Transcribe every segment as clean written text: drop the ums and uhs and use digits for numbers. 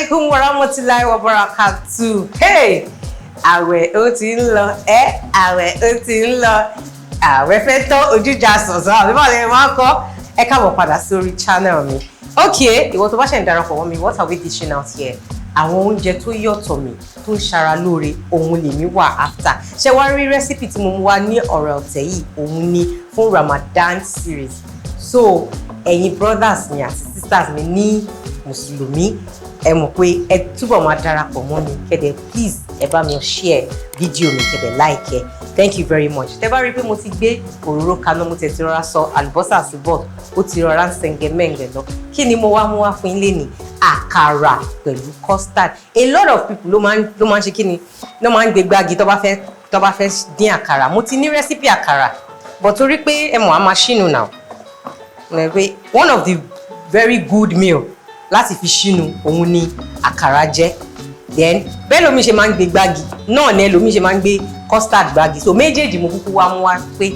Alaikum warahmatullahi wabarakatuh. Hey! Àwẹ̀ ó ti ń lọ, ẹ́ àwẹ̀ ó ti ń lọ, àwẹ̀ fẹ́ tán ojújà sọ̀sọ̀, àbí báwo lè máa kọ́? Ẹ káàbọ̀ padà sórí channel mi. Okay, ìwọ tó bá ṣẹ̀ ń darapọ̀ mọ́ mi, what are we dishing out here? Àwọn oúnjẹ tó yọ̀tọ̀ mi, tó ń ṣara lóore, òun lèmi wà after. Ṣé wá rí recipe tí mo mú wá ní ọ̀rọ̀ ọ̀tẹ̀ yìí, òun ni fún Ramadan series. So, ẹ̀yin brothers mi àti sisters mi ní Mùsùlùmí, ẹ mọ̀ pé ẹ túbọ̀ máa darapọ̀ mọ́ mi kẹ́dẹ̀, please ẹ bá mi share fídíò mi kẹ́dẹ̀ like ẹ. Thank you very much. Tẹ́ bá rí i pé mo ti gbé òróró kaná, mo tẹ̀ ti rọra sọ àlùbọ́sà sí bọ́ọ̀, ó ti rọra ń sẹ̀ǹgẹ̀ mẹ́ǹgẹ̀ lọ. Kí ni mo wá mú wá fún yín lénìí? Àkàrà pẹ̀lú custard. A lot of people ló máa ń ṣe kí ni, ló máa ń gbé gbági tó bá fẹ́ dín àkàrà. Mo ti ní recipe àkàrà, but torí pé ẹ mọ̀ á máa ṣínú now, pé one of the very good meal láti fi ṣínu òun ni àkàrà jẹ́. Then bẹ́ẹ̀ lómi ṣe máa ń gbé gbági náà ni ẹlòmí ṣe máa ń gbé custard gbági. So méjèèjì mo kúkú wá mú wá pé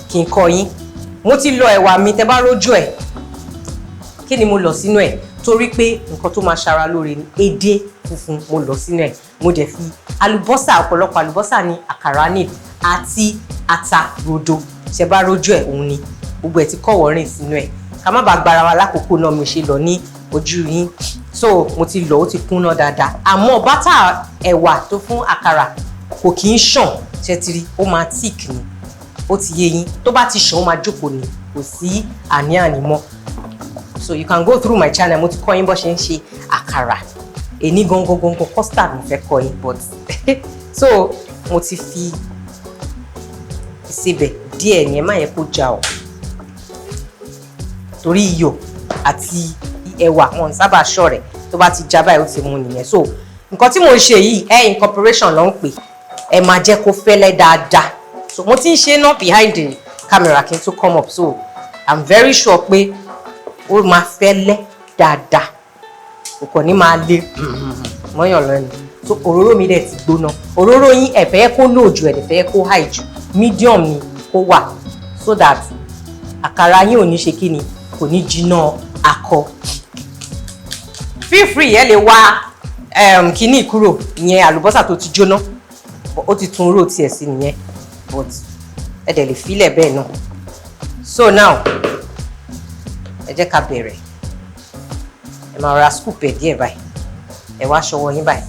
kí n kọ́ yín. Mo ti lọ ẹ̀wà mi, tẹ́ bá rójú ẹ̀, kí ni mo lọ sínú ẹ̀? Torí pé nǹkan tó máa ṣara lóore ni edé funfun mo lọ sínú ẹ̀. Mo dẹ̀ fi àlùbọ́sà, ọ̀pọ̀lọpọ̀ àlùbọ́sà ni àkàrà need, àti ata rodo. Ṣe bá rójú ẹ̀, òun ni gbogbo ẹ̀ ti kọ̀wọ́ rìn sínú ẹ̀. Ká má bàa gbára wa lákòókò náà mi ṣe lọ ní ojú yín. So mo ti lọ, ó ti kúnná dáadáa. Àmọ́ bátà ẹ̀wà tó fún àkàrà kò kì í ṣàn, ṣẹtiri, ó máa thick ni. Ó ti yé yín, tó bá ti ṣàn ó máa jókòó ni, kò sí àní-àní mọ́. So you can go through my channel, mo ti kọ́ yín bó ṣe ń ṣe àkàrà. Èní gangan gangan custard mo fẹ́ kọ́ yín, but so mo ti fi ìsebẹ̀ díẹ̀ ní, ẹ má yẹ kó já o, torí iyọ̀ àti ẹ̀wà wọn sábà ṣọ̀rẹ́, tó bá ti já báyìí ó ti mú nìyẹn. So nǹkan tí mo ń ṣe yìí, air incorporation ló ń pè. Ẹ máa jẹ́ kó fẹ́lẹ́ dáadáa. So mo ti ń ṣe náà behind the camera kí n tó come up, so I'm very sure pé ó máa fẹ́lẹ́ dáadáa, kò kàn ní máa le mọ́yàn lẹ́nu. So òróró mi dẹ̀ ti gbóná. Òróró yín, ẹ fẹ́ kó low jù, ẹ dẹ̀ fẹ́ kó high jù, medium ni kó wà, so that àkàrà yín ò ní ṣe kí ni, kò ní jiná akọ. Feel free, ẹ lè wá kíní kúrò, ìyẹn àlùbọ́sà tó ti jóná, ó ti tún rò tiẹ̀ sí nìyẹn, but ẹ dẹ̀ lè filẹ̀ bẹ́ẹ̀ náà. So now ẹ jẹ́ ká bẹ̀rẹ̀. Ẹ máa ra scoop ẹ̀ díẹ̀ báyìí, ẹ wá ṣọwọ́ yín báyìí.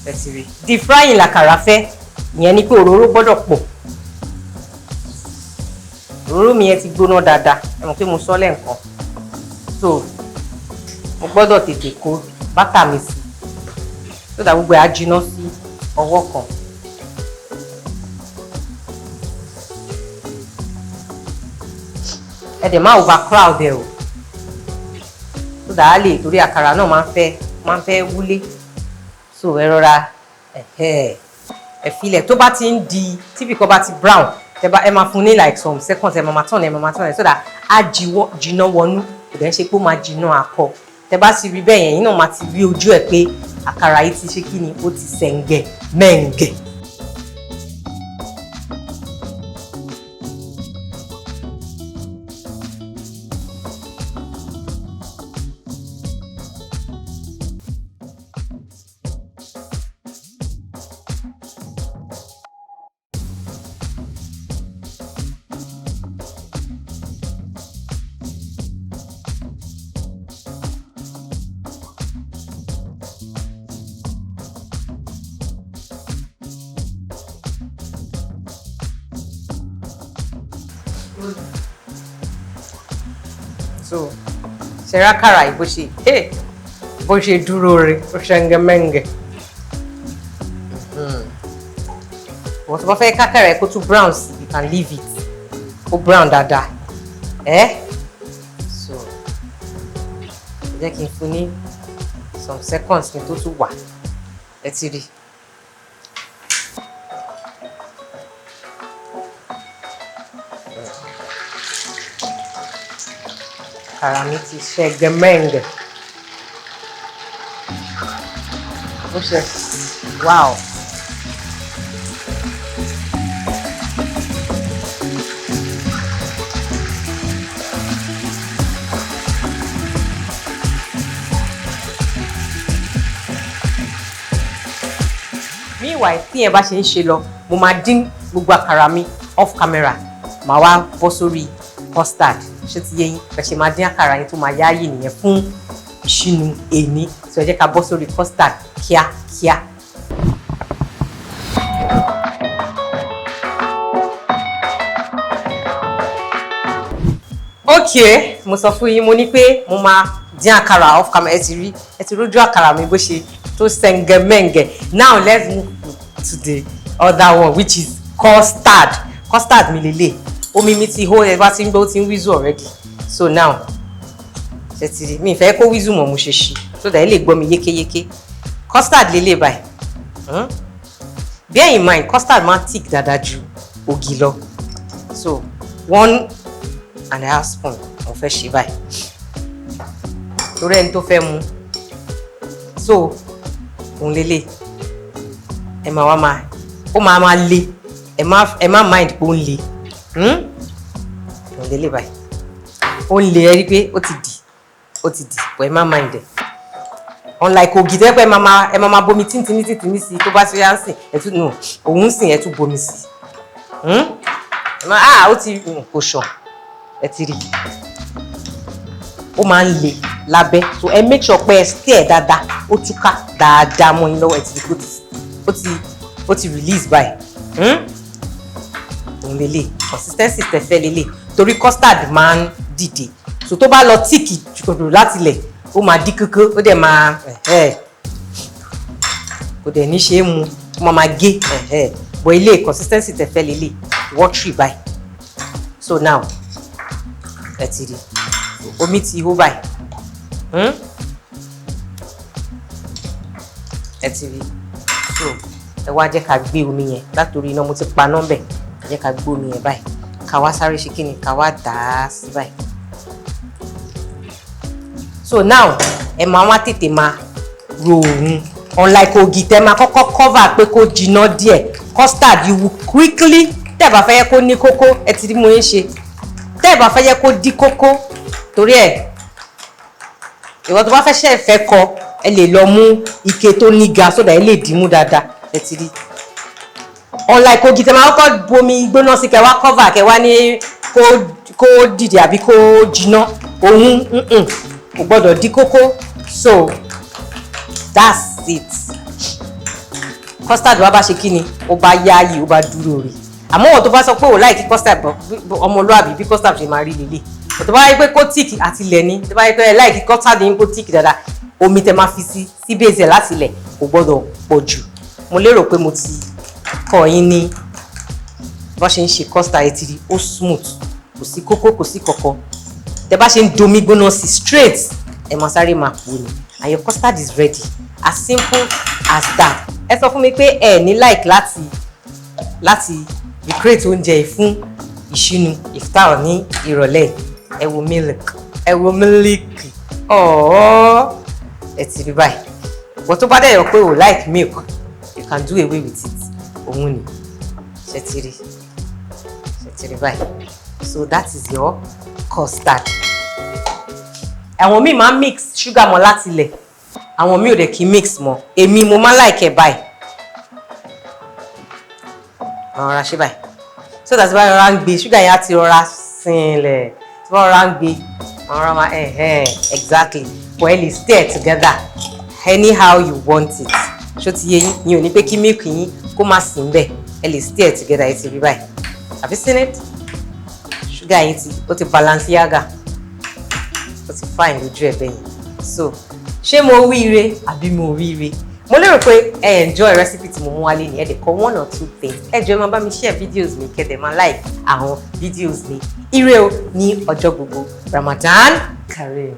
Ẹ ti rí deep frying làkàrà fẹ́, ìyẹn ni pé òróró gbọ́dọ̀ pọ̀. Òróró mi yẹn ti gbóná dáadáa, ẹ mọ̀ pé mo sọ lẹ́ǹkan, so mo gbọ́dọ̀ tètè kó bátà mi sí so that gbogbo ẹ̀ á jiná sí ọwọ́ kan. Ẹ dẹ̀ má overcrowd ẹ o, so that á lè, torí àkàrà náà máa ń fẹ́ wúlé. So ẹ rọra ẹ filẹ̀, tó bá ti ń di tíbi kan bá ti brown, ẹ máa fún ní like some seconds, ẹ máa turn ẹ, máa turn ẹ, so that á jiná wọnú, kò dẹ̀ ń ṣe pé ó máa jiná akọ. Tẹ bá ti rí bẹ́ẹ̀ yẹn, yín náà máa ti rí ojú ẹ̀ pé àkàrà yìí ti ṣe kí ni, ó ti sẹ̀ǹgẹ̀ mẹ́ǹgẹ̀. So ṣẹ̀rákàrà yìí bó ṣe dúró re, ó ṣẹ̀ǹgẹ̀mẹ̀ǹgẹ̀. Wọ́n tó bá fẹ́ kákàrà ẹ̀ kó tún brown sí, you can leave it kó brown dáadáa ẹ́. So ẹ jẹ́ kí n fún ní some seconds kí n tó tún wà. Ẹ ti rí. Àkàrà mi ti ṣẹ̀gẹ̀mẹ̀ǹgẹ̀. Ó ṣe wow. Meanwhile, tí yẹn bá ṣe ń ṣe lọ, mo máa dín gbogbo àkàrà mi off camera, màá wá bọ́ sórí custard. Ṣé ti yé yín? Bẹ́ẹ̀ ṣe máa dín àkàrà yín tó máa yáàyè nìyẹn fún ìṣínu èní. Tí ẹ jẹ́ ká bọ́ sórí custard kíákíá. Ok, mo sọ fún yín, mo ní pé mo máa dín àkàrà off camera. Ẹ ti rí, ẹ ti rójú àkàrà mi bó ṣe tó sẹ̀ǹgẹ̀mẹ̀ǹgẹ̀. Now let's move to the other one, which is custard. Custard mi lélẹ̀, omi mi ti hó. Ẹ bá ti ń gbọ́, ó ti ń whistle already. So now, ṣe ti rí mi ìfẹ́ kó whistle mọ̀, mo ṣe ṣí so that ẹ lè gbọ́ mi yékéyéké. Custard lélẹ̀ báyìí. Bear in mind, custard máa thick dáadáa ju ògì lọ. So 1.5 spoon mo fẹ́ ṣe báyìí torí ẹni tó fẹ́ mu. So òun lélẹ̀, ẹ máa wá máa, ó máa máa le. Ẹ má mind pé ó ń le. Òun lélẹ̀ báyìí, ó ń le. Ẹ rí pé ó ti dì, ó ti dì bọ̀, ẹ má mind ẹ̀. Unlike ògì tẹ́ pé ẹ máa bomi tíntìní tíntìní sí i, tó bá ṣe yá ń sìn, ẹ tún nù òun sìn, ẹ tún bomi sí i. Ah, ó ti kò ṣàn. Ẹ ti rí, ó máa ń le lábẹ́, so ẹ make sure pé ẹ stir dáadáa, ó túká dáadáa mọ́ yín lọ́wọ́. Ẹ ti rí pé ó ti release báyìí. Òun lélẹ̀, consistency tẹ́ fẹ́ lélẹ̀, torí custard máa ń dìde. So tó bá lọ thick jù láti lẹ̀, ó máa dí kókó, ó dẹ̀ máa, kò dẹ̀ ní ṣe é mu, ó máa máa gé. Bọ̀ ilé consistency tẹ́ fẹ́ lélẹ̀, watery báyìí. So now, ẹ ti rí, omi ti hó báyìí. Ẹ ti rí. So ẹ wá jẹ́ ká gbé omi yẹn látòrí iná. Mo ti pa nọ́mbẹ̀. Ẹ jẹ́ ká gbé omi yẹn báyìí, ká wá sáré ṣe kíni, ká wá dà á sí báyìí. So now, ẹ máa wá tètè máa ro òun. Unlike ògì tẹ máa kọ́kọ́ cover pé kó jiná díẹ̀, custard, you will quickly, tẹ́ ẹ bá fẹ́ yẹ kó ní kókó. Ẹ ti rí mo ń ṣe. Tẹ́ ẹ bá fẹ́ yẹ kó dí kókó, torí ẹ̀ ìwọ tó bá fẹ́ ṣe fẹ́ kọ, ẹ lè lọ mú ike tó ní ga sódà ẹ lè dìímú dáadáa. Ẹ ti rí, unlike ògì tẹ máa kọ́kọ́ bomi gbóná sí, kẹ wá cover, kẹ wá ní kó dìde àbí kó jiná, òun kò gbọ́dọ̀ dí kókó. So that's it. Custard wa bá ṣe kí ni, ó bá yáàyè, ó bá dúró rè. Àmọ́ wọ́n tó bá sọ pé ò like custard ọmọlúàbí, bí custard ṣe máa rí lélẹ̀. Tó bá yẹ pé kó thick àti ilẹ̀ ni, tó bá yẹ pé ẹ like custard yín kó thick dáadáa, omi tẹ máa fi sí base ẹ̀ láti ilẹ̀ kò gbọ́dọ̀ pọ̀ jù. Mo lérò pé mo ti kọ́ yín ní bó ṣe ń ṣe custard. Ẹ ti rí, ó smooth, kò sí kókó, kò sí kọ̀kọ̀. Tẹ bá ṣe ń domi gbóná sí straight, ẹ máa sáré máa pò ní, and your custard is ready, as simple as that. Ẹ sọ fún mi pé ẹ ní like láti recreate oúnjẹ yìí fún ìṣínu iftar ní ìrọ̀lẹ́. Ẹ wo milk, ẹ wo milk ọ̀ọ́. Ẹ ti rí báyìí. But tó bá dẹ̀ yọ pé o like milk, you can do away with it. Òun ni. Ṣe ti rí? Ṣe ti rí báyìí? So that is your custard. Àwọn míì máa ń mix sugar mọ́ láti ilẹ̀, àwọn míì ò dẹ̀ kí mix mọ́. Èmi, mo máa ń like ẹ̀ báyìí. Àwọn rọra ṣe báyìí so that bá rọra ń gbé, sugar yẹn á ti rọra sinlẹ̀. Tí wọ́n rọra ń gbé, àwọn rọra máa, exactly. But ẹ lè stir together anyhow you want it. Ṣó ti yé yín? Yín ò ní pé kí milk yín kó má sí ń bẹ̀. Ẹ lè stir together. Ẹ ti rí báyìí. Have you seen it? Sugar yín ti, ó ti balance yaga, ó ti fine lójú ẹ̀ bẹ́yẹn. So ṣé mo wí ire àbí mo rí ire? Mo lérò pé ẹ enjoy recipe tí mo mú wálé ní. Ẹ dẹ̀ kọ one or two things. Ẹ jọ̀ọ́, ẹ máa bá mi share videos mi, kẹ́ dẹ̀ máa like àwọn videos mi. Ire o ní ọjọ́ gbogbo. Ramadan Kareem.